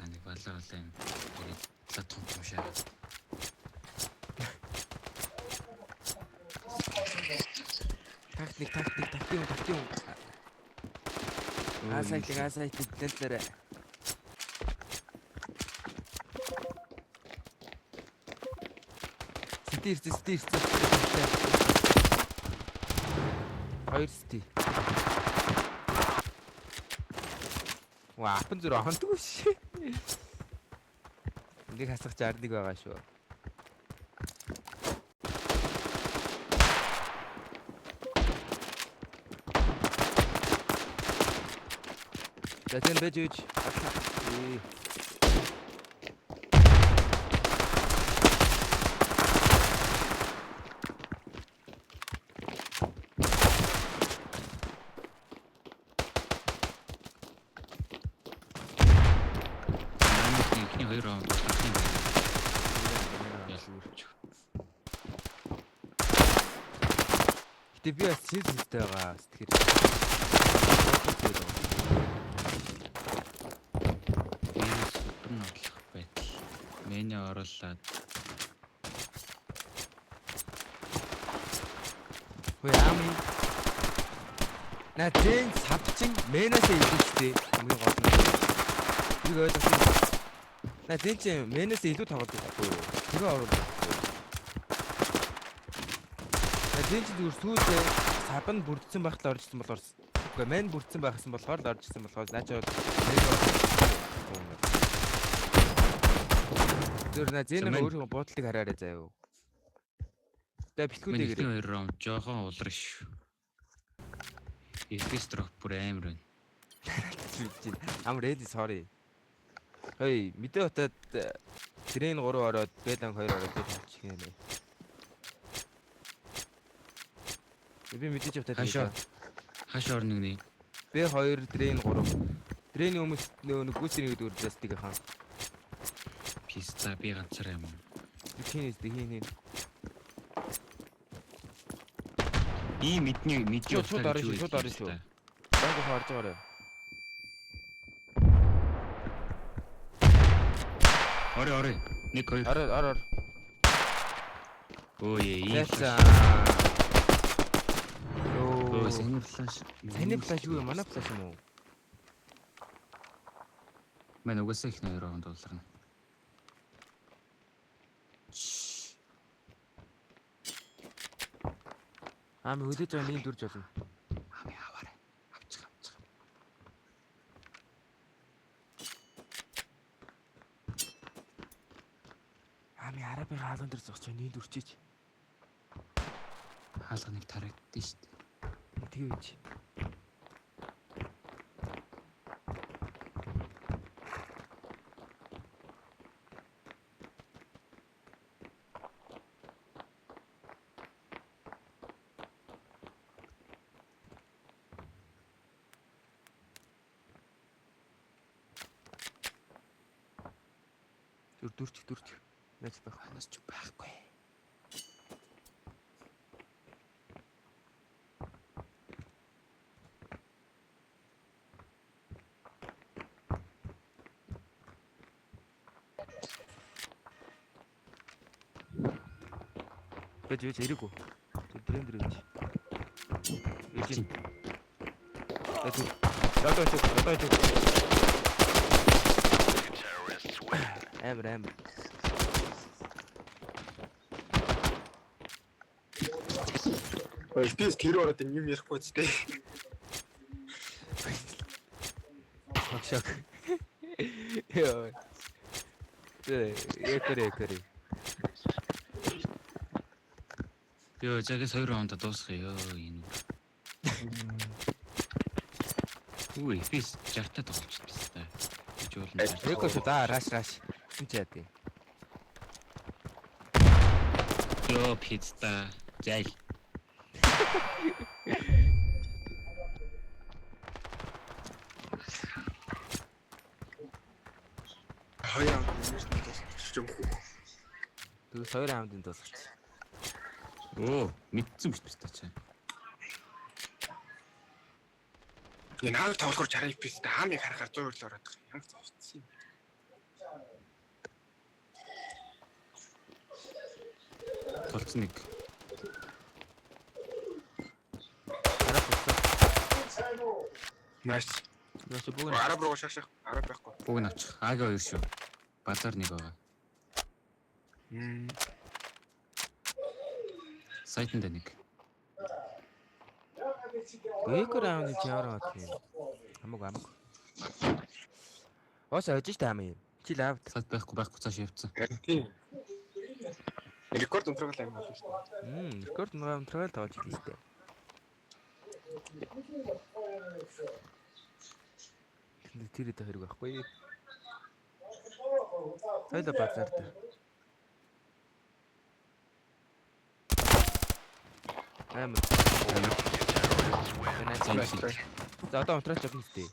Нэг балаа балаа юм. Тэгээд лаа том том шаагаад. Тактик, тактик, тактик, тактик. Асайтыг, асайтыг дэллэрэ. Сити ирсэн, сити ирсэн. Хоёр сити. Ва, апан зүр онтгүй шээ. Нэг хасах 61 байгаа шүү. За тэн бэж үуч. Ээ. Манай эхний хоёр раунд болох юм байна. Ялч. Гэтэ би бас шин сүнстэй байгаа. Тэгэхээр. Би супер нотлох байтал. Миний оруулаад Хөөе аам юм. На зэн савчин мэнасээ илүү штэ. Хамгийн гол нь. Тэрийг ойлгосон. На зэн чи мэнасээ илүү тоглодог байхгүй юу? Тэр оруулах байхгүй юу? На зэн чи зүгээр сүүлдээ сав нь бүрдсэн байхад л орж ирсэн болохоор үгүй мэн бүрдсэн байхсан болохоор л орж ирсэн болохоор наа чи бол мэн оруулах. Зүгээр на зэн За, мэн- өөрийнхөө буудлыг хараарай заяа. Тэгээ миний бэлтгүүдээ эхний хоёр раунд жоохон улар ш. FPS drop бүр амар байна. I'm ready sorry. Хей, мэдээ хотод трен 3 ороод Бэлан 2 ороод би тавчих юм бэ. Би мэдээж хотод Хаашаа? Хаашаа орно гинэ? B2 трен 3. Трений хүмүүс нөө нэг гүсрийн гэдэг үрдээс хаан. Пизда би ганцаараа юм. Би хин нэстэ хин хин. Ийм мэдний мэдээ Шууд- шууд орно шүү, шууд орно шүү. Банк харж байгаарай. Орё орё. Нэг хоёр. Ор ор ор. Өө ээ ийм. Зайлцаа. Өө Йоо. саний флаш. Саний флаш юу юм? Манай флаш юм уу? Мэн угаасаа их хоёр раунд уларна. Аа ми хөдөөж байгаа миний дүрж болно. Ами аваарай. Авчих авчих. Аа ми арабын хаалган дээр зогсож байгаа миний дүрчээч. Хаалга нэг тарагддээ шүү дээ. Тэгээ үуч. Зүр дүрчих дүрчих. Яаж байх. Анаас ч байхгүй. Бэж бэж эрэггүй. Зүр дрэн дэр үуч. Ирж. За зүр. Одоо чиг, одоо чиг. Амар амар. FPS тэр ороод юм ярихгүй ч дээ. Шок шок. Йоо. Тэ, якори якори. Йоо загас хоёр раунд дуусгая ёо энэ. Үгүй FPS 60-та тоглож байсан та. Гэж уулын 60. Эко шүү да, раш раш. Үсэн чи яа тий. Йоо пизда. Зайл. Хоёр раунд юм дуусчих юм хүү. Тэгвэл хоёр раундын дуусгач. Өө мэдсэн биш пизда чаа. Энэ хааг тоглохоор 60 FPS-тэй хаамыг харахаар 120 л ороод байгаа. Ямар зовцсон юм. Буцсан нэг. Араб буцсан. Nice. Наач бүгд Араб руу шашах. Араб байхгүй. Бүүг нь авчих. Ага хоёр шүү. Базар нэг байгаа. Мм. Сайтан дээр нэг. Эко раунд чи ямар бат юм. Хамаг амаг. Ос ойж штэ ам юм. Чи лавд. Сайт байхгүй байхгүй цааш явцсан. Харин тийм. Рекорд унтрагал аим болно шүү дээ. Рекорд унтраал тоглож ийлээ штэ. Тэнд тэр өдөө хэрэг байхгүй. Хоёлоо базар дээр. Амар. Сайн. Nice try. За одоо унтраач явна штэ.